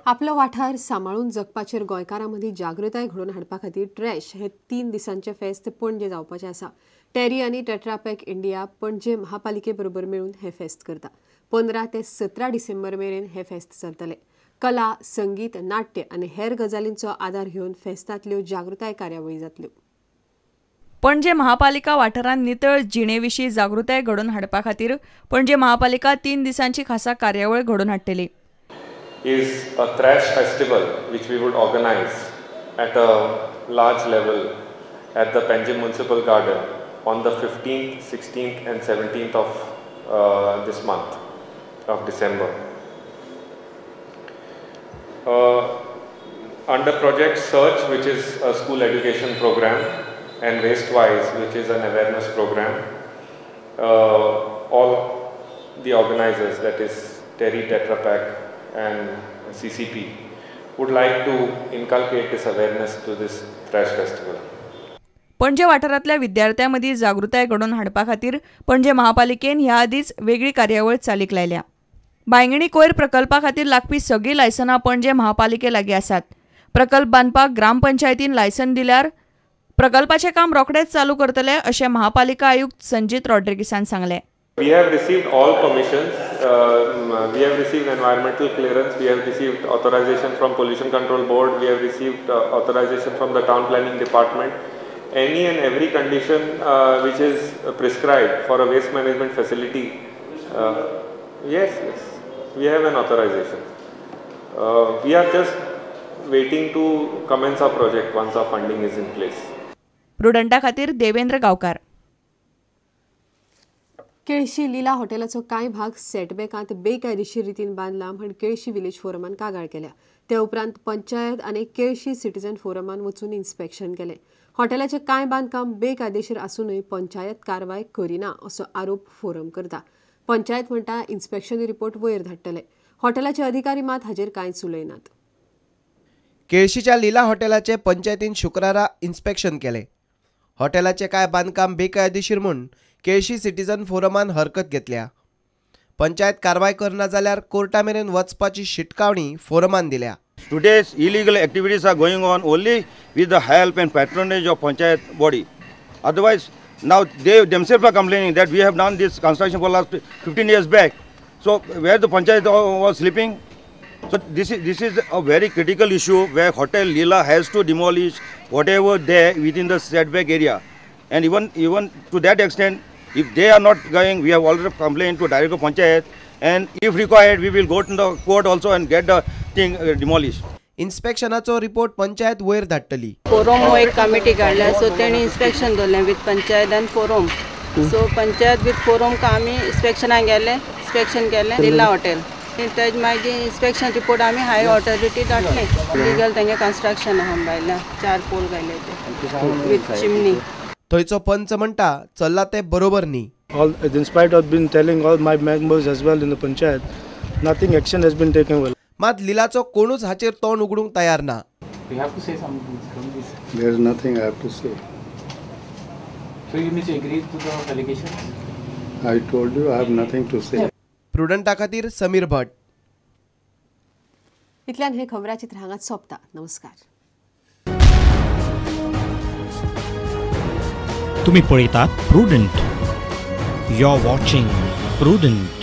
आपलो वाठार सांबाळून जगपाचेर गोंयकारां मदीं जागृताय घडोवन हाडपा खातीर ट्रॅश हे 3 दिसांचे फेस्त पणजे जावपाचें आसा. टेरी आनी टेट्रापॅक इंडिया पणजे महापालिके बरोबर मेळून हे फेस्त करता. 15 ते 17 डिसेंबर मेरेन हे फेस्त चलतले. कला, संगीत, नाट्य आनी हेर गजालींचो आदार घेवन फेस्तांतल्यो जागृताय कार्यावळी जातल्यो. पणजे महापालिका वाठारांत नितळ जिणे विशीं जागृताय घडोवन हाडपा खातीर पणजे महापालिका 3 दिसांची खासा कार्यावळ घडोवन हाडटली. Is a trash festival which we would organize at a large level at the Panjim Municipal Garden on the 15th, 16th and 17th of this month of December. Under Project Search, which is a school education program, and Wastewise, which is an awareness program, all the organizers, that is Terry, Tetra Pak and CCP, would like to inculcate this awareness to this trash festival. Panaji वाठारांतल्या विद्यार्थ्यां मदीं जागृताय घडोवन हाडपा खातीर पणजे महापालिकेन ह्या आदींच वेगळी कार्यावळ चालीक लायल्या. बांयगणी कोयर प्रकल्पा खातीर लागपी सगळीं लायसनां पणजे महापालिके लागीं आसात. प्रकल्प बांदपाक ग्रामपंचायतीन लायसन दिल्यार प्रकल्पाचें काम रोखडेंच चालू करतले अशें महापालिका आयुक्त संजीत रॉड्रिगीसान सांगलें. We have received all permissions, we have received environmental clearance, we have received authorization from Pollution Control Board, we have received authorization from the Town Planning Department. Any and every condition which is prescribed for a waste management facility, yes, we have an authorization. We are just waiting to commence our project once our funding is in place. प्रुडंटा खातीर देवेंद्र गांवकार. केळशी लीला हॉटेलाचो कांय भाग सेटबॅकांत बेकायदेशीर रितीन बांदला म्हण केळशी village फोरमान कागाळ केल्या. ते उपरांत पंचायत आनी केळशी सिटीजन फोरमान वचून इन्स्पेक्शन केलें. हॉटेलाचें कांय बांदकाम बेकायदेशीर आसूनय पंचायत कारवाय करिना असो आरोप फोरम करता. पंचायत म्हणटा इन्स्पेक्शन रिपोर्ट वयर धाडटले. हॉटेलाचे अधिकारी मात हाजेर कांयच उलयनात. केळशीच्या लीला हॉटेलाचे पंचायतीन शुक्रारा इन्स्पेक्शन केलें. हॉटेलाचे कांय बांदकाम बेकायदेशीर म्हूण केळशी सिटीजन फोरमान हरकत घेतल्या. पंचायत कारवाय करना जाल्यार कोर्टा मेरेन वचपाची शिटकावणी फोरमान दिल्या. Today's illegal activities are going on only with the help and patronage of panchayat body. Otherwise, now they themselves are complaining that we have done this construction for last 15 years back. So where the panchayat was sleeping? So this is a very critical issue where Hotel Leela has to demolish whatever there within the setback area. And even to that extent, if they are not going, we have already complained to Director Panchayat, and if required, we will go to the court also and get the thing demolished. इन्स्पेक्शनाचो report panchayat वयर धाडटली. Forum हो एक committee काडल्या, so तेणी inspection दवरलें with panchayat and forum. So panchayat with forum का आमी इन्स्पेक्शनाक गेले, inspection केलें लीला हॉटेल. तेज मागीर इन्स्पेक्शन रिपोर्ट आमी हायर ऑथॉरिटी धाडले. लिगल तेंगे कन्स्ट्रक्शन आहा भायल्या 4 पोल घायले ते विथ चिमनी. थंयचो पंच म्हणटा चल्ला ते बरोबर न्ही. All in spite of been telling all my members as well in the panchayat, nothing action has been taken well. मात लिलाचो कोणूच हाचेर तोंड उगडूंक तयार ना. You have to say something. There is nothing I have to say. So you must agree to the allegations? I told you I have nothing to say. प्रुडंटा खातीर समीर भट. इतल्यान हे खबराचित्र हांगाच सोंपता. नमस्कार. तुम्ही पळयतात Prudent. You are watching Prudent.